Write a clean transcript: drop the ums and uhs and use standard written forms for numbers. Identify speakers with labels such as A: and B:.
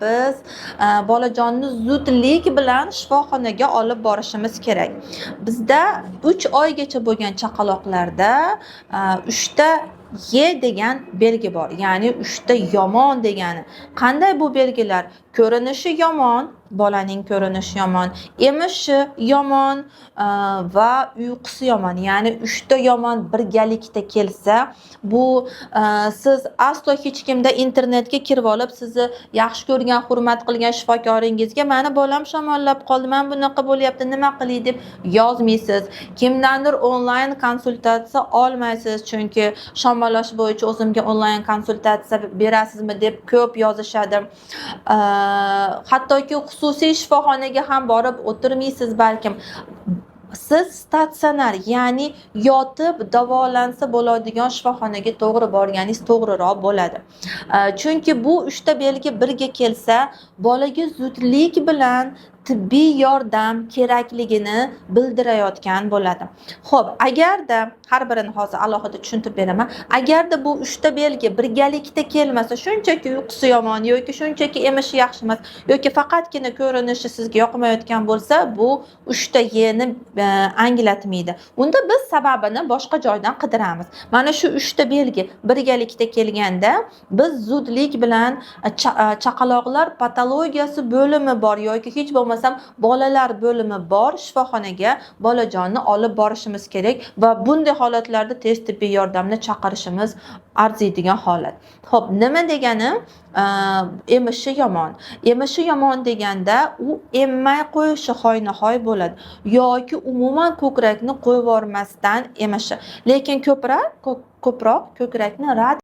A: Biz bolajonni zudlik bilan shifoxonaga olib borishimiz kerak. Bizda 3 oygacha bo'lgan chaqaloqlarda uchta "E" degan belgi bor, ya'ni uchta yomon degani. Qanday bu belgilar? Ko'rinishi yomon, bolaning ko'rinishi yomon, emishi yomon va uyqusi yomon. Ya'ni uchta yomon birgalikda kelsa, bu siz aslo hech kimda internetga kirib olib, sizni yaxshi ko'rgan, hurmat qilgan shifokoringizga "Mani bolam shamollab qoldi, mana bunaqa bo'lyapti, nima qilay?" deb yozmaysiz. Kimdandir onlayn konsultatsiya olmaysiz, chunki shamollash bo'yicha "O'zimga onlayn konsultatsiya berasizmi?" deb ko'p yozishadi. Hattoki xususiy shifoxonaga ham borib o'tirmaysiz balkim. Siz statsionar, ya'ni yotib davolansa bo'ladigan shifoxonaga to'g'ri borganingiz to'g'riroq bo'ladi. Chunki bu uchta belgi birga kelsa, bolaga zudlik bilan tibbiy yordam kerakligini bildirayotgan bo'ladi. Ho'p, agarda har birini hozir alohida tushuntirib beraman. Agarda bu uchta belgi birgalikda kelmasa, shunchaki uyqusi yomon yoki shunchaki emishi yaxshi emas yoki faqatgina ko'rinishi sizga yoqmayotgan bo'lsa, bu uchta "E"ni anglatmaydi. Unda biz sababini boshqa joydan qidiramiz. Mana shu uchta belgi birgalikda kelganda, biz zudlik bilan chaqaloqlar patologiyasi bo'limi bor yoki hech bo'lmasam bolalar bo'limi bor shifoxonaga bolajonni olib borishimiz kerak va bunday holatlarda tez tibbiy yordamni chaqirishimiz arziydigan holat. Ho'p, nima degani emishi yomon? Emishi yomon deganda, u emmay qo'yishi, hoynahoy bo'ladi yoki umuman ko'krakni qo'yib yubormasdan emishi, lekin ko'proq ko'krakni rad